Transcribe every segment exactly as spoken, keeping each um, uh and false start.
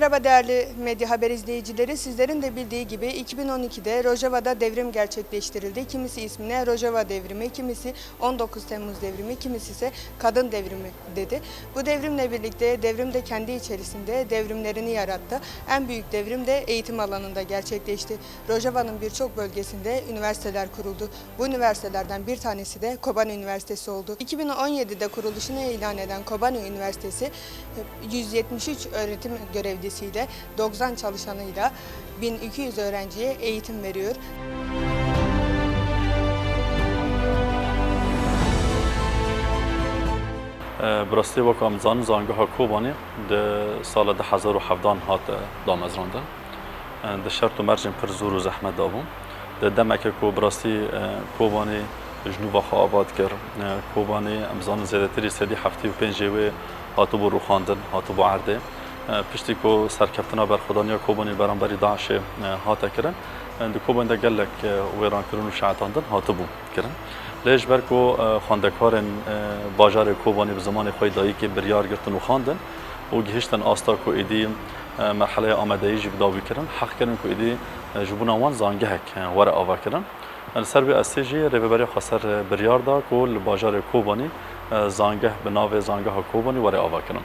Merhaba değerli Medya Haber izleyicileri. Sizlerin de bildiği gibi iki bin on ikide Rojava'da devrim gerçekleştirildi. Kimisi ismine Rojava devrimi, kimisi on dokuz Temmuz devrimi, kimisi ise kadın devrimi dedi. Bu devrimle birlikte devrim de kendi içerisinde devrimlerini yarattı. En büyük devrim de eğitim alanında gerçekleşti. Rojava'nın birçok bölgesinde üniversiteler kuruldu. Bu üniversitelerden bir tanesi de Kobani Üniversitesi oldu. iki bin on yedide kuruluşunu ilan eden Kobani Üniversitesi yüz yetmiş üç öğretim görevlisiyle, doksan çalışanıyla bin iki yüz öğrenciye eğitim veriyor. Bi rastî wek em dizanin, zangeha Kobanê di sala du hezar û hevdan hate damezrandin. Di şert û mercên pir zor û zehmet de bû. Di demeke ku bi rastî, e, Kobanê ji nû ve xwe ava dikir. E, Kobanê, em zanin, zêdetirî sedî heftê û pêncê wê hatibû rûxandin, hatibû erdê. E, piştî ku serkeftina berxwedaniya Kobanê beramberî DAIŞê, e, hate kirin, e, di Kobanê de gelek, e, wêrankirin û şehetandin hatibû kirin. Lê ji ber ku, e, xwendekarên, e, bajarê Kobanê bi zimanê xwe yê dayikê biryar girtin û xwendin û gihiştin asta ku êdî, e, merheleya amadeyî jî bi dawî kirin, heq kirin ku êdî, e, ji bona wan zangehek, e, were avakirin. E, li ser vê astê jî Rêveberiya Xweser, e, biryar da ku li bajarê Kobanî, e, zangeh bi navê Zangeha Kobanî were avakirin.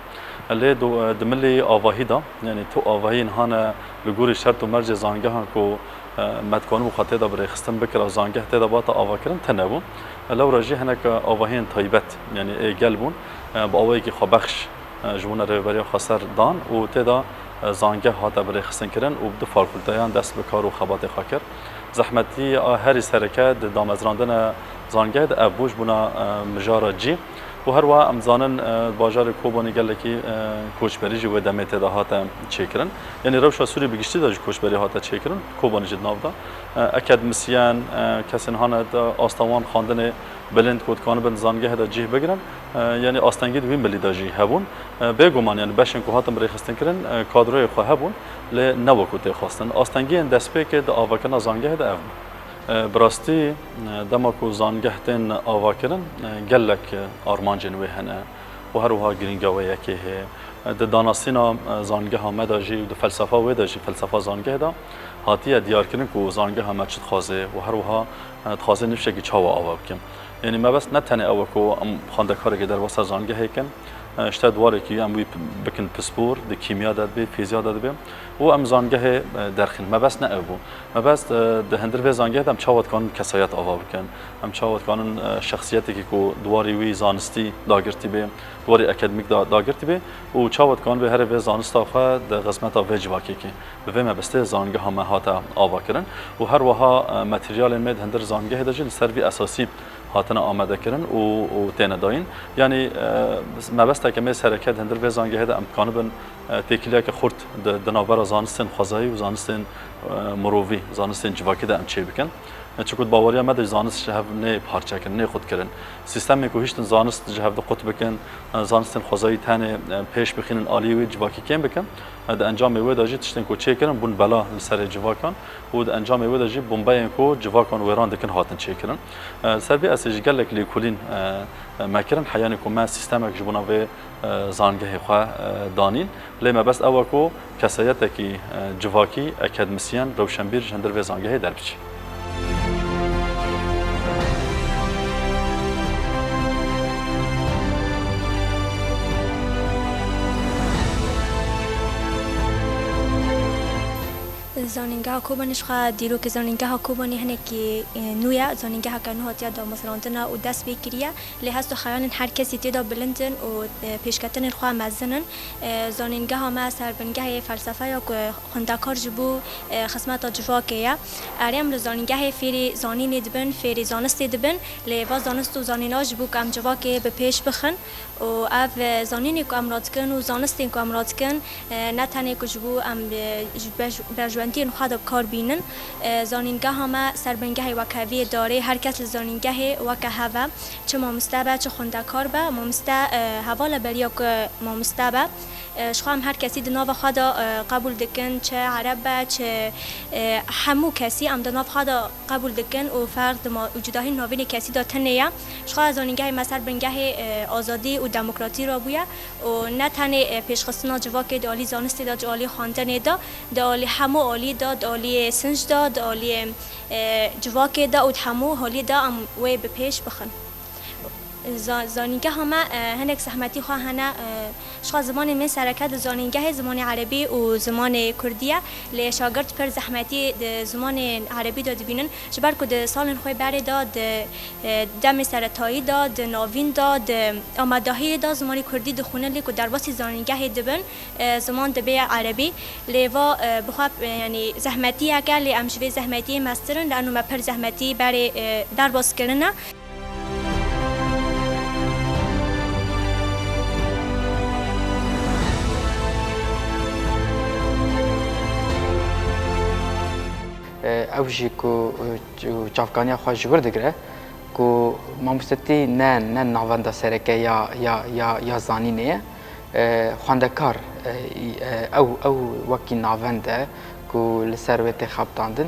E, lê do-, e, di milê avahî de, yanî tu avahiyên hane li gorî şert û mercê zangehan ku, e, me dikanibû xwe tê de bi rêxistin bikira, zangeh tê de bata avakirin, tune bû. E, lewra jî hinek avahiyên taybet, yanî ê gel bûn, e, bi awayekî xwebexş, e, ji bona Rêveberiya Xweser dan û tê de, e, zangeh hate bi rêxistin kirin û bi du fakulteyan dest bi kar û xebatê xwe kir. Zehmetiya herî sereke di damezrandina zangehê de ev bû ji bona, e, mijara cî. Û her wiha em zanin, e, bajarê Kobanê gelekî, e, koçberî jî wê demê tê de hate çêkirin. Yanî rewşa Sûrî bi giştî de jî koçberî hate çêkirin, Kobanê jî di nav de. E, akademîsyen, e, kesên hane di asta wan xwendinê bilind ku dikanibin zangehê de cih bigirin, e, yanî astengî di wî milî de jî hebûn. E, bêguman, yanî beşên ku hatin bi rêxistin kirin, e, kadroyê xwe hebûn, lê ne wekû tê xwestin. Astengiyên destpêkê di avakirina zangehê de ev bû. E, bi rastî, e, dema ku zangeh tên avakirin, e, gelek, e, armancên wê hene û her wiha girînga wê yekê heye. E, di danasîna, e, zangeha me de jî û di felsefa wê de jî, felsefa zangeh de hatiye diyarkirin ku zangeha me çi dixwaze û her wiha, e, dixwaze nifşekî çawa ava bikin. Yanî mebest ne tenê ew e ku em xwendekarekî derbasa zangehê kin, e, ji te di warekî em wî p-, bikin pispor, di kîmya de dibe, fîzya de dibe û em zangehê, e, derxîn. Mebest ne ew bû. Mebest, e, di hundir vê zangehê de em çawa dikanin kesayet ava bikin. Em çawa dikanin, e, şexsiyetekî ku di warê wî zanistî dagirtî bê, di warê akademîk da, dagirtî bê û çawa dikanin wê herê vê zanista xwe di xizmeta vê civakê kê. Bi vê mebestê zangeha me hate ava kirin û her wiha, e, materyalên me di hundir zangehê de jî li ser vî esasî hatine amade kirin û, û têne dayîn. Yanî, e, mebesteke me sereke di hundir vê zangehê de em dikanibin, e, têkiliyeke xurt di, di navbera zanistên xwezayî û zanistên, e, mirovî, zanistên civakî de em çê bikin. E, çiku di baweriya me de zanist ji hev nê parçekirin, nê qutkirin. Sîstemên ku hiştin zanist ji hev de qut bikin, e, zanistên xwezayî tenê, e, pêş bixînin aliyê wê civakî kêm bikin, e, di encamê wê de jî tiştên ku çêkirin bûn bela li serê civakan û di encamê wê de jî bombeyên ku civakan wêran dikin hatin çêkirin. E, li ser vê esê jî gelek lêkolîn, e, e, me kirin, heyanê ku me sîstemek ji bona vê, e, zangehê xwe, e, danîn. Lê mebest ew e ku kesayetekî, e, civakî, akademîsyen, rewşenbîr ji hundir vê zangehê derbiçe. Zanîngeha Kobanê ji xwe dîrokê zanîngeha Kobanê hinekî, e, nû ye. Zanîngeheke nû hatiye damezrandina û dest pê kiriye. Lê hest û xeyalên her kesî tê de bilind in û, e, pêşketinên xwe mezin in. E, zanîngeha me ser bingehê felsefeya ku xwendekar ji bo, e, xizmeta civakê ye. Erê, em li zanîngehê fêrî zanînê dibin, fêrî zanistê dibin. Lê va zanist û zanîna ji bo ku em civakê bi pêş bixin û ev, e, zanînê ku em radikin û zanistên ku em radikin, e, ne tenê ku ji bo em, e, ji bej-, berjwend-, yên xwe de bi kar bînin. E, zanîngeha me ser bingehê wekeviyê darê, her kes li zanîngehê weke hev e. Çi mamoste be, çi xwendekar be, mamoste, e, heval e beriya ku mamoste be. E, ji xwe em her kesî di nava xwe de, e, qebûl dikin, çi ereb be, çi, e, hemû kesî em di nav xwe de qebûl dikin û ferq di ma-, û cudahî navînê kesî de tune ye. Ji xwe zanîngehê me ser bingehê, e, azadî û demokratî rabûye û ne tenê, e, pêşxistina civakê di alî zanistê de, di alî xwendinê de, di alî hemû alî de, di aliyê sinc de, di aliyê, e, civakê de û di hemû halî de em wê bi pêş bixin. Za-, zanîngeha me, e, hinek zehmetî xwe hene, e, ji xwe zimanê min sereke di zanîngehê zimanê erebî û zimanê kurdî ye. Lê şagirt pir zehmetî di zimanê erebî de dibînin. Ji ber ku di salên xwe berê de di, e, demê seretayî de, di navîn de, di amadahiyê de zimanê kurdî dixwînin, lê ku derbasî zanîngehê dibin, e, ziman dibe erebî. Lê va, e, bi xwe, e, yanî zehmetiyek e, lê em ji vê zehmetiyê meztir in, li eno me pir zehmetî berê, e, derbas kirine. Ew jî ku, e, çavkaniya xwe ji wir digire, ku mamostetî ne, ne navenda sereke ya, ya, ya, ya zanînê ye. E, xwendekar, e, e, ew, ew wekî navend e ku li ser wê tê xebitandin.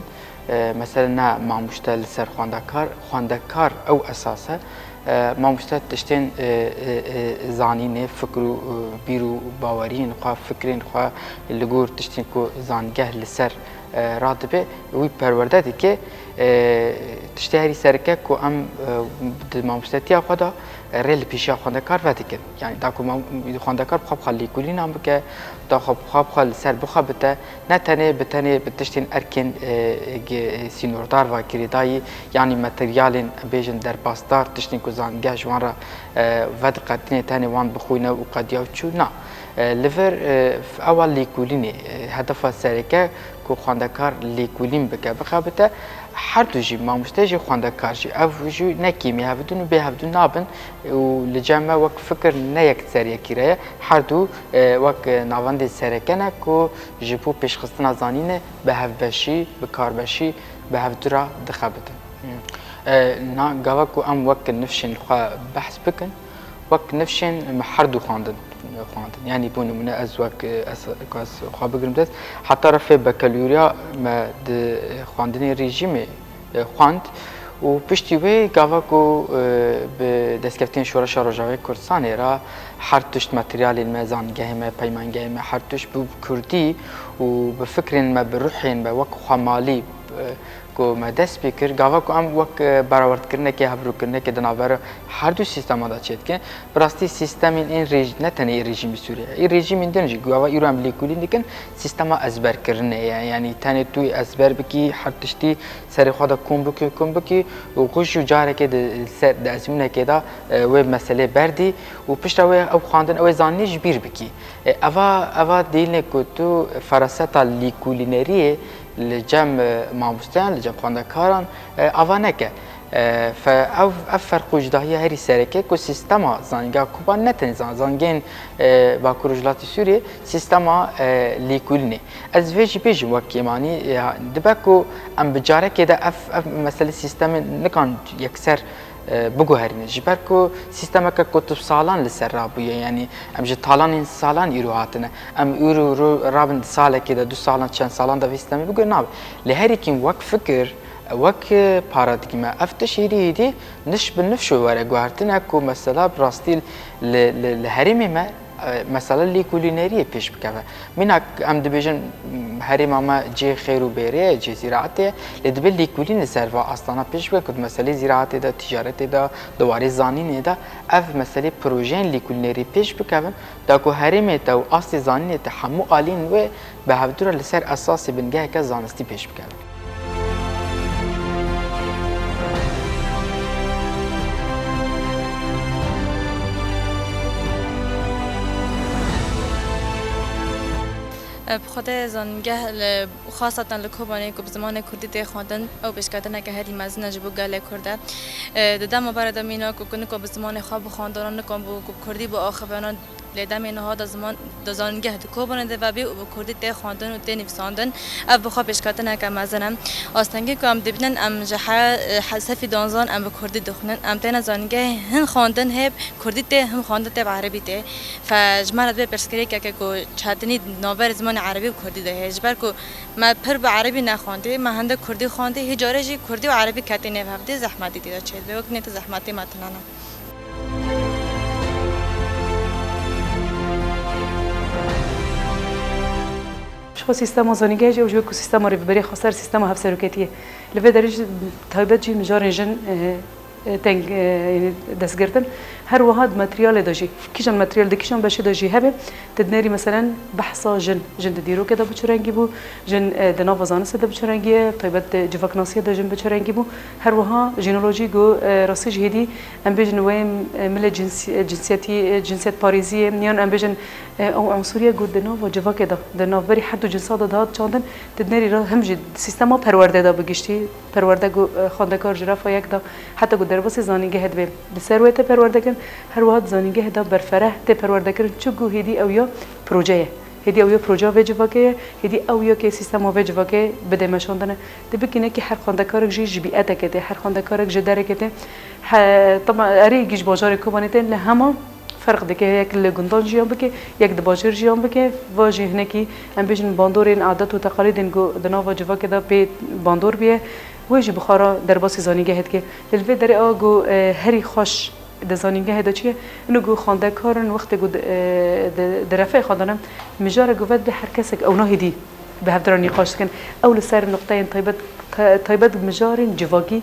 E, mesele ne mamoste li ser xwendekar, xwendekar ew esas e. E, mamoste tiştên, e, e, e, zanînê, fikr û, e, bîr û baweriyên xwe, fikrên xwe li gor tiştên ku zanîngeh li ser, e, radibe, wî perwerde dike. E, tiştê herî sereke ku em, e, di mamostetiya xwe de, e, rê li pêşiya xwendekar vedikin. Yanî da ku mam-, xwendekar bi xwe bi xwe lêkolînan bike, da xwe bi xwe bi xwe li ser bixebite, ne tenê bi tenê bi tiştên erkên, e, gi-, sînordar ve girêdayî, yanî materyalên, bêjin, derbasdar, tiştên ku zanîngeh ji wan re, e, vediqetîne, tenê wan bixwîne û qediya û çû, na. E, li vir, e, ewa lêkolînê, e, hedefa sereke ku xwendekar lêkolîn bike, bixebite, her du jî, mamoste jî, xwendekar jî, ev jî ne kêmî hevdûn û bê hevdûn nabin û li cem me wek fikir ne yekseriyekî re ye. Her du, e, wek, e, navendê sereke ne ku ji bo pêşxistina zanînê bi hevbeşî, bi karbeşî, bi hevdû re dixebitin. E, na gava ku em wek nifşên li xwe behs bikin, wek nifşên me her du xwendin xwendin. Yanî bo nimûne ez wek, e, ez, ku ez xwe bigirim dest, heta refê bekeloriya me di xwendinê rejîmê, e, xwend û piştî wê gava ku, e, bi destkeftên Şoreşa Rojavayê Kurdistanê re her tişt materyalên me, zanîngehê me, peymangehê me, her tişt bû bi kurdî û bi fikrên me, bi ruhên me wek xwemalî, e, ku me dest pê kir, gava ku em wek, e, berawerdkirinekê, hevrokirinekê di navbera her du sîstema de çêdikin, bi rastî sîstemên ên rêj-, ne tenê ê rejîmê Sûriyeyê, ê rejîmên din jî gava îro em lêkolîn dikin, sîstema ezberkirinê ye. Yanî tenê tu ezber bikî, her tiştî serê xwe de kom bikî, kom bikî û xwe jî carekê di ser, di ezmûnekê de, e, wê meselê berdî û piştre wê ew xwendin, ew ê zanînê ji bîr bikî. E, eva, eva dêlnê ku tu feraseta lêkolîneriyê li cem, e, mamosteyan, li cem xwendekaran, e, ava neke. E, fe-, ev, ev ferq û cudahiya herî sereke ku sîstema zanîngeha Kuba ne tenê zan-, zanîngehên, e, Bakur Rojhilatê Sûriyê, sîstema, e, lêkolînê. Ez vê jî bêjim wek kêmanî, e, dibe ku em bi carekê de ev, ev mesele sîstemê nikan yekser e, biguherîne. Ji ber ku sîstemeke ku tu salan li ser rabûye, yanî em ji talanên salan îro hatine. Em îro ro-, rabin di salekê de, du salan, çend salan de vê sîstemê biguherîne nabe. Lê herî kêm wek fikir, wek, e, paradîgme, ev tişt hêdî hêdî niş bi nifşo were guhertine ku mesela bi rastî li, li, li herêmê me, e, mesela lêkolîneriyê pêş bikeve. Mînak em dibêjin, herêma me cihê xêr û bêrê ye, cihê zîraetê ye, lê divê lêkolîn li ser va astana pêş bike ku di meselê zîraetê de, ticaretê de, di warê zanînê de ev meselê projeyên lêkolînerî pêş bikevin, da ku herêmê te û astê zanînê te hemû aliyên wê bi hevdû re li ser esasê bingeheke zanistî pêş bikevin. Bi xwedê zanîngeh li xaseten li Kobanê ku bi zimanê kurdî tê xwendin, ew pêşketineke herî mezin e ji bo gelê kurd e. Di dema berê de mîna ku, ku nika bi zimanê xwe bixwendin, nika ku bi kurdî biaxivin, Lê demê niha de ziman di zanîngeh di Kobanê de vebî û bi kurdî tê xwendin û tê nivîsandin. Ev bi xwe pêşketineke mezin e. Astengî ku em dibînin, em ji he-, he-, sefî danzan em bi kurdî dixwînin. Em têne zanîngehê hin xwendin hê kurdî tê, hin xwendin tê bi erebî tê. Fe ji me re divê pirsgirêkeke ku çetinî di navberê zimanê erebî û kurdî de heye. Ji ber ku me pir bi erebî nexwendî, me hindek kurdî xwendî, hî carê jî kurdî û erebî ketî nêv hev dê zehmetî tê de çêdibe. Wek nê tu zehmetê me tune ne. Ji xwe sîstema zanîngehê jî ew ji wek ku sîstema rêveberiya xweser sîstema hevseroketiyê. Li vê derê jî taybet jî mijarên jin, e, e, teng, e, destgirtin. Her wiha di materyalê de jî, kîjan materyal di kîjan beşê de jî hebe, tu dinêrî meselen behsa jin, jin di dîrokê de bi çi rengî bû, jin, e, di nava zanistê de bi çi rengî ye, taybet di civaknasiyê de jin bi çi rengî bû. Her wiha jînolojî ku, e, rastî jî hêdî em bêjin wê, e, milê cinsî-, cinsiyetî, e, cinsiyetparêziyê, yan em bêjin, e, ew unsuriye ku di nava civakê de, di navberî her du cinsa de dihat çandin, tu dinêrî re him jî di sîstema perwerdê de bi giştî, perwerde ku, e, xwendekar ji refa yek de heta ku derbasî zanîngehê dibe, li ser wê tê perwerdekirin, her wiha di zanîngehê de berfereh tê perwerdekirin, çi ku hêdî ew ya proje ye. Hêdî ew ya projeya vê civakê ye, hêdî ew ya ke sîstema vê civakê bide meşandine. Dê bikîne ki her xwendekarek jî ji bîetekê tê, her xwendekarek ji derekê tê. He, tama erê gî ji bajarê Kobanê tên, lê hema ferq dike. Yek li gundan jiyan bike, yek di bajêr jiyan bike. Va jî hinekî, em bêjin, bandorên adet û teqalîdên ku di nava civakê de pê bandor bûye, wê jî bi xwe re derbasî zanîngehê dike. Lê li vê derê a ku, e, herî xweş di zanîngehê de çi ye? Ino ku xwendekarin wextê ku di, e, di, di refê xwe de ne, mijara ku vedibe her kesek ewna hêdî bi hev re nîqaş dikin. Ew li ser nuqteyên taybet, ta-, taybet mijarên civakî,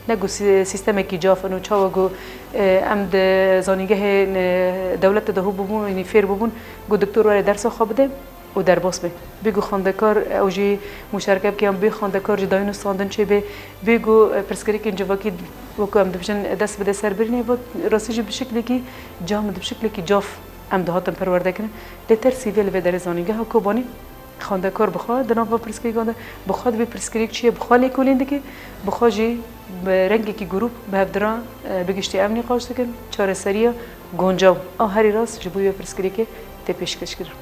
ne ku sî-, sîstemekî caf ino. Çawa ku, e, em di zanîngehên, e, dewletê de hû bûbûn, yanî fêr bûbûn, ku doktor were dersa xwe bide û derbas be. Bê ku xwendekar ew jî muşereke bike, yan bê xwendekar ji dayîn û standin çêbe, bê ku, e, pirsgirêkên civakî wekî em dibêjin dest bide ser birînê, va rastî jî bi şiklekî cam, bi şiklekî caf em dihatin perwerde kirin. Lê tersî vê li vê derê zanîngeha Kobanî xwendekar bi xwe di nava pirsgirêkan de, bi xwe dibê pirsgirêk çi ye, bi xwe lêkolîn dike, bi xwe jî bi rengekî grûp bi hev diran, e, bi giştî ev nîqaş dikin, çareseriya goncaw a herî rast ji bo vê pirsgirêkê tê pêşkêşkirin.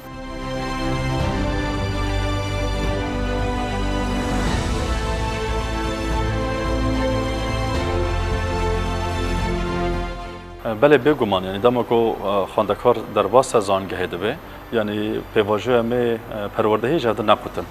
Belê, bêguman, yanî dema ku, e, xwendekar derbasa zangehê dibe, yanî pêvajoya me, e, perwerdehî ji hev di nequtin.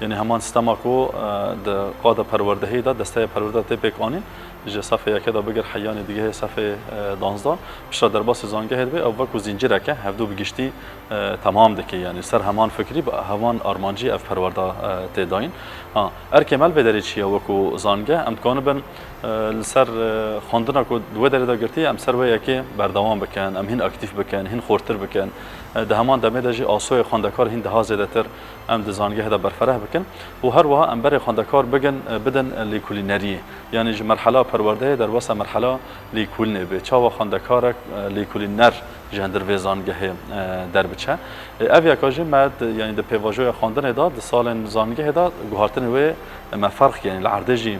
Yanî heman sîstema ku, e, di qada perwerdehî de, desteya perwerde tê pêk anîn, ji sefê yekê de bigir heyanî digihê sefê, e, danzdan, piştre derbasî zangehê dibe, ew wekû zîncireke hevdu bi giştî, e, temam dike. Yanî ser heman fikrî, bi heman armancî ev perwerda, e, tê dayîn. Ha, erkê me li vê derê çi ye wekû zangeh? Em dikanibin, e, li ser, e, xwendina ku di wê derê de girtiye, em ser wê yekê berdewam bikin, em hîn aktîf bikin, hîn xurtir bikin. E, di heman demê de jî asoyê xwendekar hîn daha zêdetir em di zangehê de berfereh bikin û her wiha em berê xwendekar bigin, e, bidin, e, lêkolîneriyê. Yanî ji merhela perwerdeyê derbasa merhela lêkolînê bê. Çawa xwendekarek, e, lêkolîner ji hundir vê zangehê, e, derbiçe. E, ev yeka jî me di, yanî di pêvajoya xwendinê de, di salên zangehê de guhartinê wê me ferq, yanî li erdê jî, e,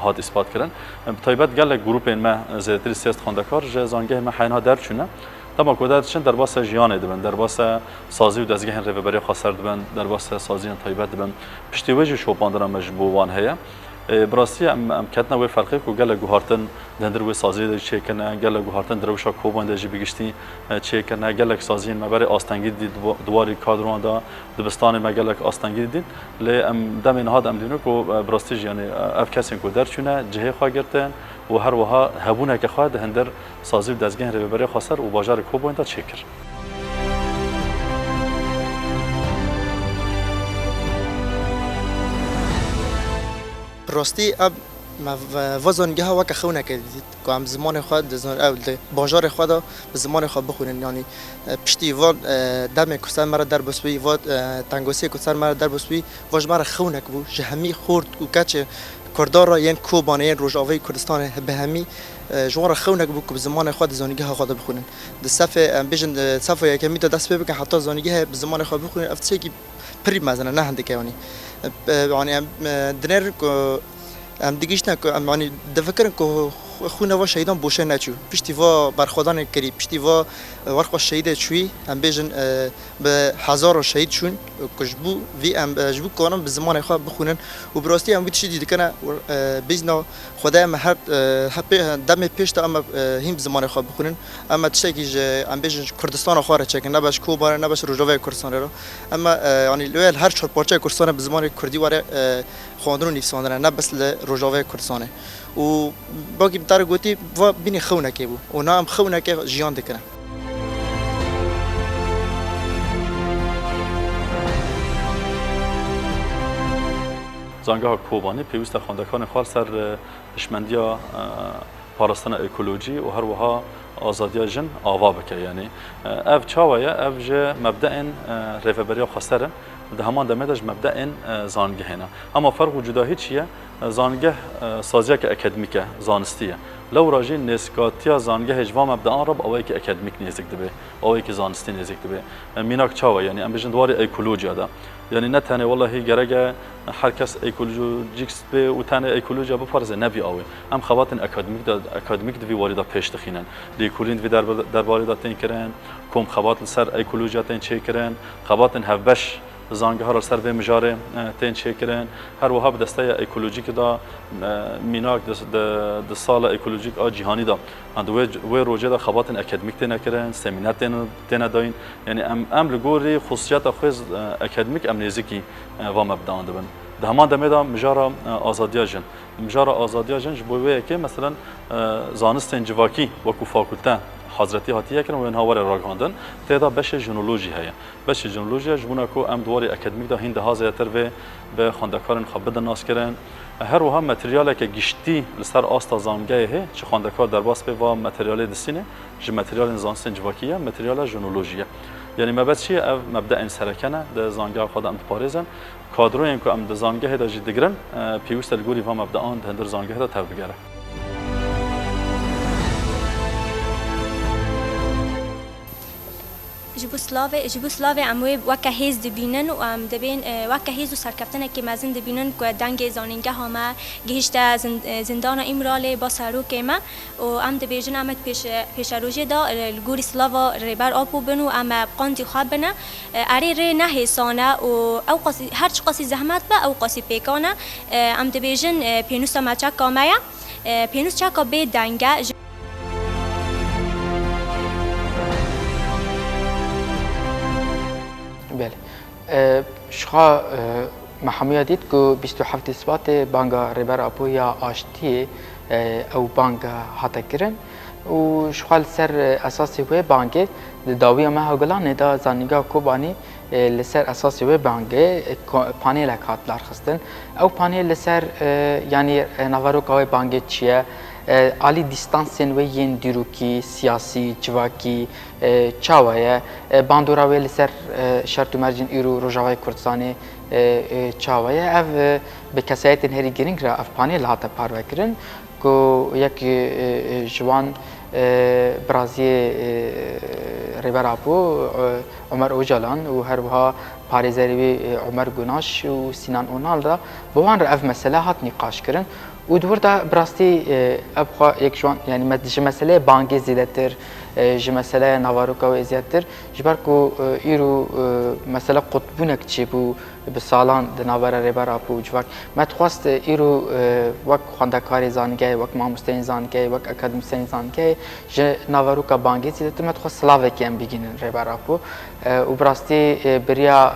hat îspat kirin. E, bi taybet gelek grûpên me, e, zêdetirî sêst xwendekar ji zangehê me heyna derçûne. Dema ku derdiçin, derbasa jiyanê dibin, derbasa sazî û dezgehên rêveberiya xweser dibin, derbasa saziyên taybet dibin. Piştî wê jî şopandina me ji bo wan heye. E, bi rastî em, em ketine wê ferqê ku gelek guhartin di hundir wê saziyê de jî çêkirine, gelek guhartin di rewşa Kobanê de jî bi giştî, e, çêkirine, gelek saziyên me berê astengî didît, di wa-, di warî kadroyan de, dibistanê me gelek astengî didît. Lê em demê niha de em dibînin ku, e, bi rastî jî, yanî, e, ev kesên ku derçûne, cihê xwe girtin û her wiha hebûneke xwe di hundir sazî û dezgehên rêveberiya xweser û bajarê Kobanê de çêkir. Bi rastî ev me ve-, va zanîngeha weke xewneke didît ku em zimanê xwe di zan-, ew di bajarê xwe de bi zimanê xwe bixwînin. Yanî, e, piştî van, e, demê ku ser me re derbas bûyî, va, e, tengosiyê ku ser me re derbas bûyî, va ji me re xewnek bû. Ji hemî xort û keçê Kurdan re yên Kobanê, yên Rojavayê Kurdistanê bi hemî, e, ji wan re xewnek bû ku bi zimanê xwe di zanîngeha xwe de bixwînin. Di sefê, em bêjin, di sefa yekemî de dest pê bikin heta zanîngehê bi zimanê xwe bixwînin, ev tiştekî pirî mezin e, ne hindike, yanî. E, yanî em, e, dinêrin ku em digihîştin ku em, yanî difikirin ku Xwîna va şehîdan boşe neçû. Piştî va berxwedanê kirî, piştî va, e, werxwe şehîdê çûyî, em bêjin, e, bi hezaro şehîd çûn, e, ku ji bo vî em, e, ji bo karin bi zimanê xwe bixwînin û bi rastî em wî tiştî dî dikine, e, bîzna Xwedê em her, e, hepê, demê pêş de em, e, hîn bi zimanê xwe bixwînin. Em tiştekî ji, em bêjin ji Kurdistana xwe re çêkin, ne bes ji Kobanê, ne bes ji Rojavayê Kurdistanê re. Em, e, yanî li wê her çar parçeyê Kurdistanê bi zimanê Kurdî were, e, xwendin û nivîsandin e, ne bes li Rojavayê Kurdistanê. Û bakî bi te re gotî, va bînî xewnekê bû. Û na em xewnekê jiyan dikine. Zangeha Kobanê pêwîst e xwendekarên xwe li ser, e, hişmendiya, e, parastina ekolojî û her wiha azadiya jin ava bike. Yanî, e, ev çawa ye? Ev ji mebdeên, e, rêveberiya xweser in. Di heman demê de ji mebdeên, e, zangehê ne. Hema ferq û cudahî çi ye? E, zangeh, e, saziyeke akademîk e, zanistî ye. Lewra jî nêzîkatiya zangehê ji van mebdean re bi awayekî akademîk nêzîk dibe, awayekî zanistî nêzîk dibe. E, mînak çawa? Yanî em bêjin di warê ekolojiya de. Yanî ne tenê welehî gerek e her kes ekolojîst be û tenê ekolojiya biparêze, ne vî awê. Em xebatên akademîk de, akademîk di vî warî de pêş dixînin. Lêkolîn di vî derbe-, derbarê de tên kirin, kom xebat li ser ekolojiya tên çêkirin, xebatên hevbeş zangeha re li ser vê mijarê, e, tên çêkirin. Her wiha bi desteya ekolojîkê de, e, mînak di, di, di sala ekolojîk a cîhanî de, ha, di wê, wê rojê de xebatên akademîk têne kirin, semîner têne, têne dayîn. Yanî em, em li gorî xusûsiyeta xwe, e, akademîk em nêzîkî, e, va mebdean dibin. Di heman demê de mijara, e, azadiya jin. Mijara azadiya jin ji bo wê yekê, meselen, e, zanistên civakî wekû fakulte Hazretî hatiye kirin, wê niha were ragihandin. Tê de beşê jinolojî heye. Beşê jinolojiya ji bona ku em di warê akademîk de hîn daha zêdetir vê bi xwendekarên xwe bidin naskirin. Her wiha materyaleke giştî li ser asta zangehê heye, çi xwendekar derbas bê va materyalê distîne, ji materyalên zanistên civakî ye, materyala jinolojî ye. Yanî mebest çi ye? Ev mebdeên sereke ne, di zangeha xwe de em diparêzin. Kadroyên ku em di zangehê de jî digirin, e, pêwîst e li gorî van mebdean di hundir zangehê de tevbigere. Ji bo silavê, ji bo silavê em wê weke hêz dibînin û em dibên, e, weke hêz û serkeftinekî mezin dibînin ku dengê zanîngeha me gihîşte zin-, e, zindana Îmralê, ba serokê me û em dibêjin em ê pêşe-, pêşerojê de, e, li gorî silava Rêber Apo bin û em ê bi qandî xwe bine. E, erê rê ne hêsan e û ew qasî, her çiqasî zehmet be, ew qasî pêkan e. E, em dibêjin, e, pênûsa me çeka me ye. E, pênûs çeka bê deng e. Ji Belê. E, ji xwe, e, me hemûya dît ku bîst û heftê Sibatê banga Rêber Apo ya aştiyê, e, ew bang hate kirin û ji xwe li ser, e, esasê wê bangê di dawiya me Hegulanê de zanîngeha Kobanî, e, li ser esasê wê bangê, e, ko-, panelek hat darxistin. Ew panel li ser, e, yanî, e, naveroka wê bangê çi ye? E, alî dîstansên wê yên dîrokî, siyasî, civakî, e, çawa ye? E, bandora wê li ser, e, şert û mercên îro Rojavayê Kurdistanê, e, e, çawa ye? Ev, e, bi kesayetên herî girîng re ev panel hate parvekirin ku yek, e, e, ji wan, e, biraziyê, e, Rêber Apo, e, Omer Ocalan û her wiha parêzerê wî, e, Omer Gunaş û Sinan Onal re, bi wan re ev mesele hat nîqaş kirin. Û di wir de bi rastî, e, ev xwe yek ji wan, yanî me-, ji meseleyê bangê zêdetir, e, ji meseleya naveroka wê zêdetir, ji ber ku, e, îro, e, mesele qutbûnek çêbû bi salan di navbera Rêber Apo û civak. Me dixwest, e, îro, e, wek xwendekarê zanîngehê, wek mamosteyên zanîngehê, wek akademîsyenên zanîngehê ji naveroka bangê zêdetir me dixwest silavekê em bigînin Rêber Apo. E, û bi rastî, e, biriya,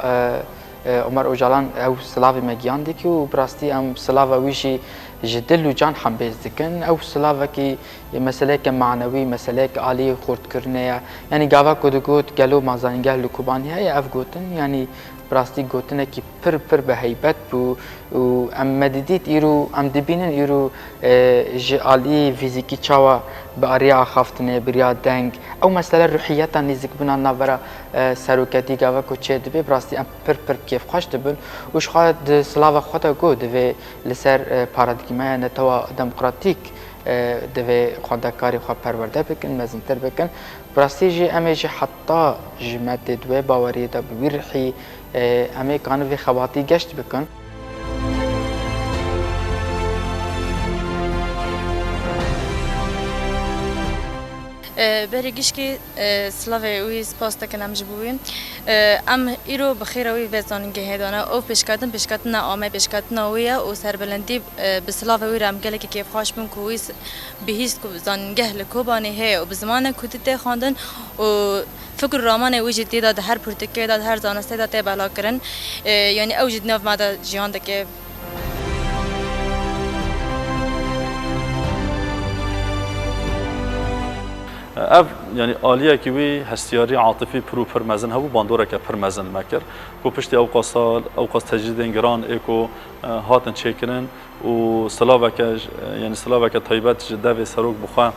e, e, Omer Ocalan ew silavê me giyandî kî û bi rastî em silava wî jî ji dil û can hembêz dikin. Ew silavekî, e, meseleyeke manewî, meseleyeke alî xurtkirinê ye. Yanî gava ku digot gelo ma zanîngeh li Kobanê heye, ev gotin, yanî bi rastî gotinekî pir, pir bi heybet bû û em me didît îro, em dibînin îro, e, ji alî fîzîkî çawa bi ariya axaftinê, bi riya deng. Ew mesele ruhiyeta nêzîkbûna navbera, e, seroketî gava ku çê dibe, bi rastî em pir, pir kêfxweş dibin û ji xwe di silava xwe de got, divê li ser, e, paradîgmaya netewa demokratîk, e, divê xwendekarê xwe perwerde bikin, mezintir bikin. Bi rastî jî em ê jî heta ji me tê di wê baweriyê de bi wî rihî, e, em ê kanin vê xebatî geşt bikin. E, berî gişkî, e, silavê wî spas dikin em ji bo wî. E, em îro bi xêra wî vê zanîngehê de ne. Ew pêşketin, pêşketina ame, pêşketina wî ye û serbilindî, e, bi silavê wî re em gelekî kêfxweş bûn ku wî s-, bihîst ku zanîngeh li Kobanê heye û bi zimanê kurdî tê xwendin û fikr û ramanê wî jî tê de di her pirtûkê de, di her zanistê de tê belakirin. E, yanî ew jî di nav me de jiyan dike. Ev, yanî aliyekî wî hestiyarî atifî pir û pir mezin hebû, bandoreke pir mezin me kir. Ku piştî ewqas sal, ewqas tecrîdên giran ê ku, e, hatin çêkirin û silaveke, e, yanî silaveke taybet ji devê serok bi xwe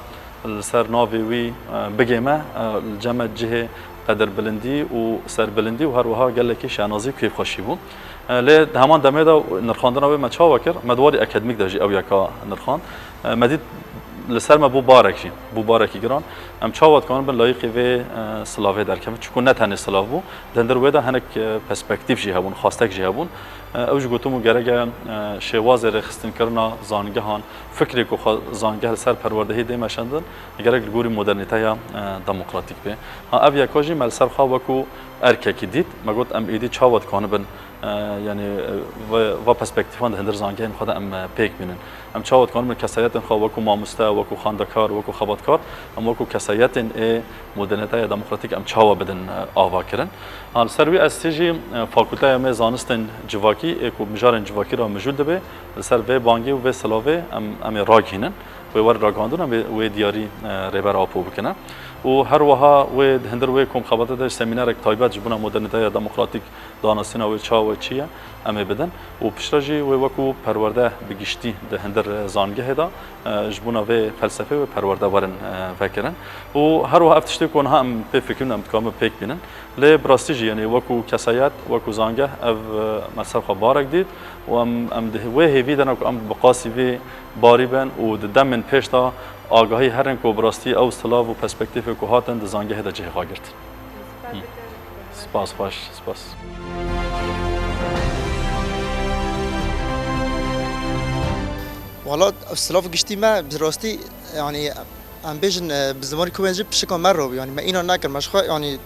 li ser navê wî, e, bigê me, e, li cem me cihê qedirbilindî û serbilindî û her wiha gelekî şenazî û kêfxweşî bû. E, lê di heman demê de nirxandina wê me çawa kir? Me di warî akademîk de jî ew yeka nirxand. E, me dît li ser me bû barek jî, bû barekî giran. Em çawa dikanibin layîqî vê, e, silavê derkevin? Çunku ne tenê silav bû, di hindir wê de hinek, e, perspektîf jî hebûn, xwastek jî hebûn. E, ew jî gotin bû gerek e, e, şêwazê rêxistinkirina zangehan, fikrê ku xwe zangeh li ser perwerdehiyê dê meşandin, gerek li gorî modernîteya, e, demokratîk be. Ha, ev yeka jî me li ser xwe wekû erkekî dît. Me got, em êdî çawa dikanibin, e, yanî, e, ve-, va perspektîfan di hindir zangehên xwe de em, e, pêk bînin. Em çawa dikanibin kesayetên xwe wekû mamoste, wekû xwendekar, wekû xebatkar, em wekû kesayetên ê modernîteya demokratîk em çawa bidin, e, ava kirin. Ha, li ser wî ez tê jî, e, fakulteya me zanistên civakî, ê ku mijarên civakî re mijûl dibe, li ser vê bangê û vê silavê em, em ê ragihînin. Wê were ragihandin, em ê wê diyarî, e, Rêber Apo bikine. Û her wiha wê di hindir wê komxebata de semînerek taybet ji bona modernîteya demokratîk, danasîna wê çawa çi ye, em ê bidin. Û piştre jî wê wekû perwerde bi giştî di hindir, e, zangehê de, e, ji bona vê felsefê wê perwerde werin, e, vekirin. Û her wiha ev tiştê ku niha em pê fikirîn, em dikarin pêk bînin. Lê bi rastî jî, yanî wekû kesayet, wekû zangeh, ev, e, me li ser xwe barek dît û em, em di wê hêvî de ne ku em bi qasî vê barî bin û di demên pêş de agahî herin ku bi rastî ew silav û perspektîfê ku hatin di zangehê de cihê xwe girt. Hı. Spas, xweş, spas. Wala, ev silav giştî me, bi rastî, yanî, em bêjin, e, bi zimanê ku bêjin pişika me re bû, yanî me înan nekir, me ji xwe, yanî,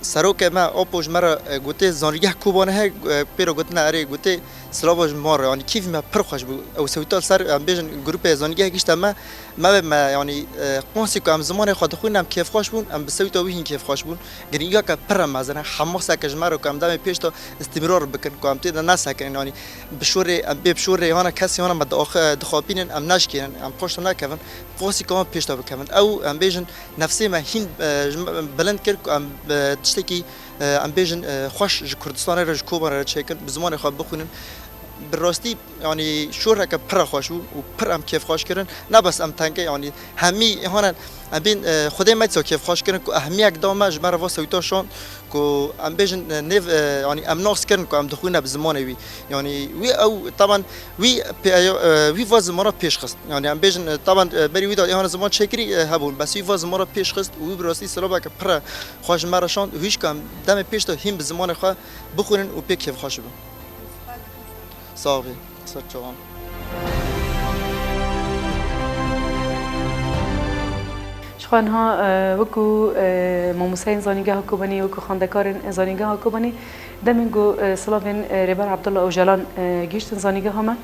serokê me, Apo ji me re, e, gotê, zanîgeh Kobanê heye, e, pê re gotine erê, gotê, silava ji me re, yanî kêfî me pir xweş bû. Ew sewîta li ser, em bêjin, grûpê zanîgeh gişte me, me be me, yanî, e, qonsî ku em zimanê xwe dixwînin, em kêfxweş bûn, em bi sewîta wî hîn kêfxweş bûn. Girîngiyeke pir e mezin e, hemaseke ji me re ku em demê pêş de îstîmrar bikin, ku em tê de nesekirin, yanî bi şorê, em bê bi şorê yana kesê yana me diaxi-, dixapînin, em neşkênin, em paş de nekevin, qonsî ku em pêş de bikevin. Ew, em bêjin, nefsê me hîn, e, ji me bilind kir ku em, e, tiştekî, e, em bêjin, e, xweş ji Kurdistanê re, ji Kobanê re çêkin, bi zimanê xwe bixwînin. Bi rastî, yanî şoreke pir xweş bû û pir em kêfxweş kirin. Ne bes em tengê, yanî hemî hane em bên, e, Xwedê me dîsa kêfxweş kirin ku ehmiyek da me ji me re va sewîta şand ku em bêjin, e, nêv, e, yanî em nas kirin ku em dixwîne bi zimanê wî. Yanî wî ew, taban wî pê-, e, wî va zimana pêş xist. Yanî em bêjin, e, taban, e, berî wî de ê hane ziman çêkirî, e, hebûn. Bes wî va zimana pêş xist û wî bi rastî silaveke pir xweş ji me re şand û hîç ku em demê pêş de hîn bi zimanê xwe bixwînin û pê kêfxweş bibin. Sax bî. Ser çavan. Ji xwe niha, e, wekû, e, mamosteyên Zanîngeha Kobanê, wekû xwendekarên Zanîngeha Kobanê, demên ku, e, silavên, e, Rêber Abdullah Ocalan, e, gihîştin zanîngeha me,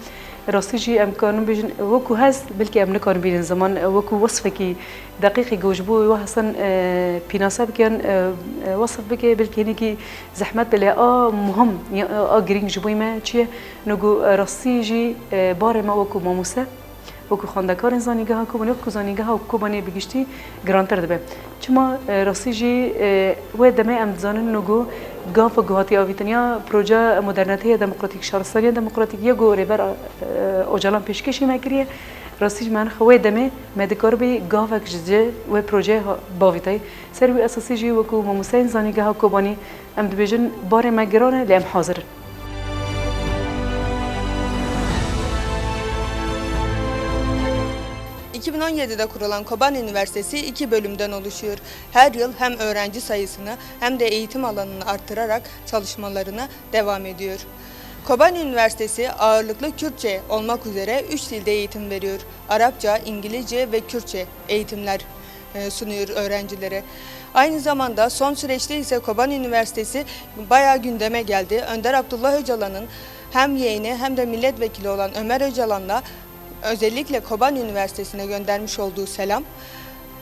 rastî jî em karin bêjin, wekû hest, belkî em nikarin bînin ziman, e, wekû wesfekî deqîqî ku ji bo wê hesan, e, pînase bike, e, e, wesf bike, belkî hinekî zehmet be, lê a muhim, ya, a girîng ji bo me çi ye? Nigo, e, rastî jî, e, barê me wekû mamoste, wekû xwendekarên Zanîngeha Kobanê, wekû Zanîngeha Kobanê bi giştî girantir dibe. Çima, e, rastî jî, e, wê demê em dizanin nigo gava ku hatiye avîtin ya projeya modernîteya demokratîk, şaristaniya demokratîk ya ku Rêber, e, Ocalan pêşkêşî me kiriye, rastî jî me nixe wê demê me dikaribî gavek ji cih wê projeyê ha-, bavîtayê. Ser wî esasî jî wekû mamosteyên Zanîngeha Kobanê em dibêjin, barê me giran e, lê em hazir in. İki bin on yedide kurulan Kobani Üniversitesi iki bölümden oluşuyor. Her yıl hem öğrenci sayısını hem de eğitim alanını arttırarak çalışmalarına devam ediyor. Kobani Üniversitesi ağırlıklı Kürtçe olmak üzere üç dilde eğitim veriyor. Arapça, İngilizce ve Kürtçe eğitimler. e, sunuyor öğrencilere. Aynı zamanda son süreçte ise Kobani Üniversitesi bayağı gündeme geldi. Önder Abdullah Öcalan'ın hem yeğeni hem de milletvekili olan Ömer Öcalan'la özellikle Kobani Üniversitesi'ne göndermiş olduğu selam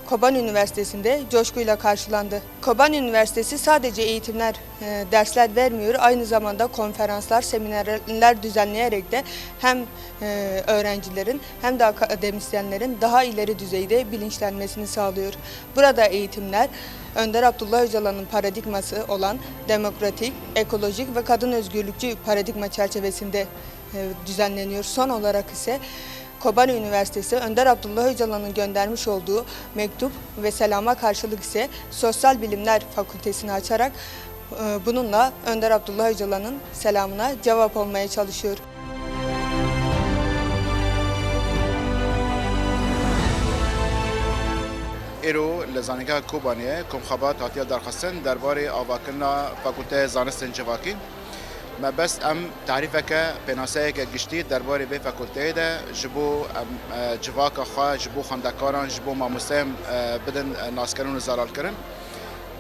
Kobani Üniversitesi'nde coşkuyla karşılandı. Kobani Üniversitesi sadece eğitimler, e, dersler vermiyor, aynı zamanda konferanslar, seminerler düzenleyerek de hem, e, öğrencilerin hem de akademisyenlerin daha ileri düzeyde bilinçlenmesini sağlıyor. Burada eğitimler Önder Abdullah Öcalan'ın paradigması olan demokratik, ekolojik ve kadın özgürlükçü paradigma çerçevesinde, e, düzenleniyor. Son olarak ise Kobani Üniversitesi Önder Abdullah Öcalan'ın göndermiş olduğu mektup ve selama karşılık ise Sosyal Bilimler Fakültesini açarak, e, bununla Önder Abdullah Öcalan'ın selamına cevap olmaya çalışıyor. Îro li Zanîngeha Kobaniyê komxebat hatiye darxistin derbarê avakirina Fakulteya Zanistên Civakî. Mebest em tarîfeke, pênaseyeke giştî derbarê vê fakulteyê de ji bo em, e, civaka xwe, ji bo xwendekaran, ji bo mamosteyên, e, bidin, e, naskirin û zelalkirin.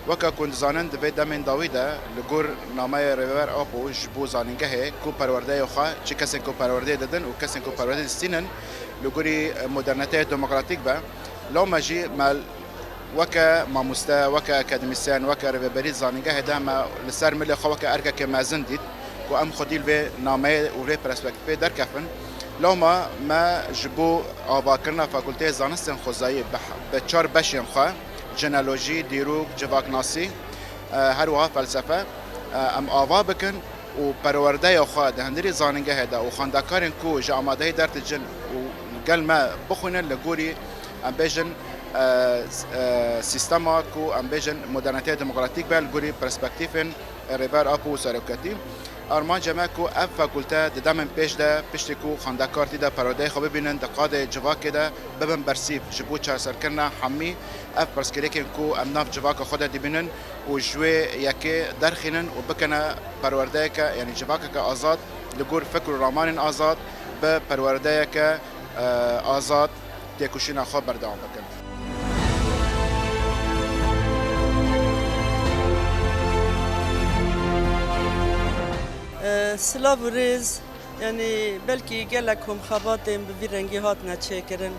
Weke ku hûn dizanin, di vê demên dawî de li gor nameyê Rêber Apo ji bo zanîngehê ku perwerdeyê xwe, çi kesên ku perwerdeyê didin û kesên ku perwerdeyê distînin, li gorî moderneteyê demokratîk be, lewma jî me weke mamoste, weke akademîsyen, weke rêveberî zanîngehê de me li ser milê xwe weke erkekê mezin dît ku em xwedî li vê nameyê û vê perspektîfê derkevin. Lewma me ji bo avakirina Fakulteyê Zanistên Xwezayî bi, bi çar beşên xwe, jenealojî, dîrok, civaknasî, e, her wiha felsefe, e, em ava bikin û perwerdeya xwe di hundirî zanîngehê de û xwendekarên ku ji amadehî derdiçin û gel me bixwînin, li gorî, em bêjin, e, s-, e, sîstema ku em bêjin modernîteya demokratîk be, li gorî perspektîfên Rêber Apo û seroketî. Armanca me ku ev fakulte di demên pêş de, piştî ku xwendekar tê de perwerdeyê xwe bibînin, di qadê civakê de bibin bersîv ji bo çareserkirina hemî ev pirsgirêkên ku em nav civaka xwe de dibînin û ji wê yekê derxînin û bikene perwerdeyeke, yanî civakeke azad, li gor fikr û ramanên azad, bi perwerdeyeke, e, azad têkoşîna xwe berdewam bikin. E, silav û rêz, yanî belkî gelek komxebatên bi vî rengî hatine çêkirin.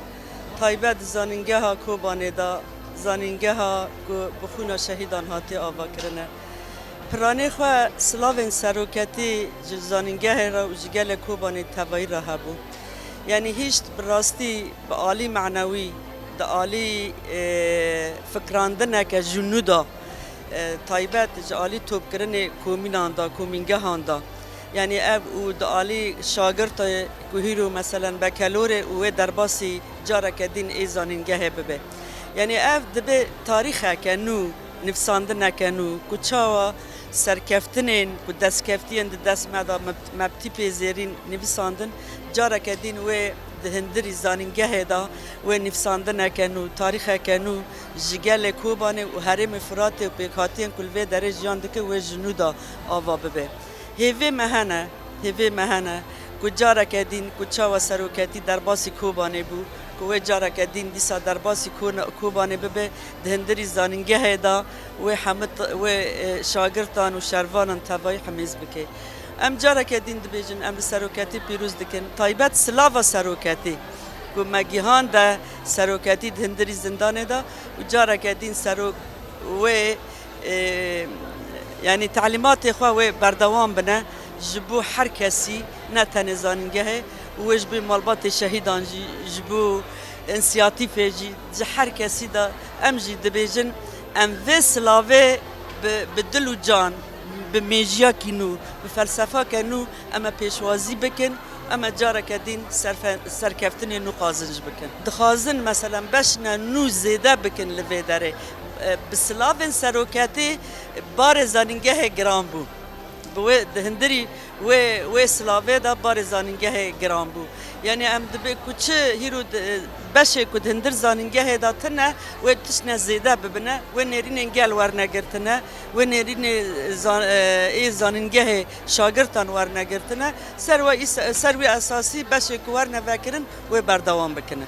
Taybet zanîngeha Kobanê de, zanîngeha ku bi xwîna şehîdan hatiye avakirine. Piranê xwe silavên seroketî ji zanîngehê re û ji gelê Kobanê tevayî re hebû. Yanî hişt bi rastî bi alî manewî, di alî, e, fikrandineke ji nû de, e, taybet ji alî topkirinê komînan de, komîngehan de. Yanî ev û di alî şagirtê ku hîro meselen bekelor e û wê derbasî careke din ê zanîngehê bibe. Yanî ev dibe tarîxeke nû, nivîsandineke nû ku çawa serkeftinên ku destkeftiyên di dest me de me, me bi tîpê zêrîn nivîsandin, careke din wê di hundirî zanîngehê de wê nivîsandineke nû, tarîxeke nû ji gelê Kobanê û herêmê Firatê û pêkhatiyên ku li vê derê jiyan dike wê ji nû de ava bibe. Hêvê me hene, hêvê me hene ku careke din ku çawa seroketî derbasî Kobanê bû, ku wê careke din dîsa derbasî Kona-, Kobanê bibe, di hundirî zanîngehê de wê hemî t-, wê, e, şagirtan û şervanan tevayî himêz bike. Em careke din dibêjin, em li seroketî pîroz dikin, taybet silava seroketî ku me gihande seroketî di hundirî zindanê de û careke din serok wê, e, yanî telîmatê xwe wê berdewam bine ji bo her kesî, ne tenê zanîngehê û wê ji bo malbatê şehîdan jî, ji bo însiyatîfê jî, ji her kesî de em jî dibêjin, em vê silavê bi, bi dil û can, bi mêjiyakî nû, bi felsefake nû em ê pêşwazî bikin. Em ê careke din serfe-, serkeftinê nû qazinc bikin. Dixwazin, meselen, beşine nû zêde bikin li vê derê. E, bi silavên seroketê barê zanîngehê giran bû. Bi wê, di hundirî wê, wê silavê de barê zanîngehê giran bû. Yanî em dibê ku çi hîro di, beşê ku di hundir zanîngehê de tune, wê tiştine zêde bibine, wê nêrînên gel werne girtine, wê nêrînê zan-, e, ê zanîngehê şagirtan werne girtine. Ser we îsa-, ser wî esasî beşê ku werne vekirin, wê berdewam bikine.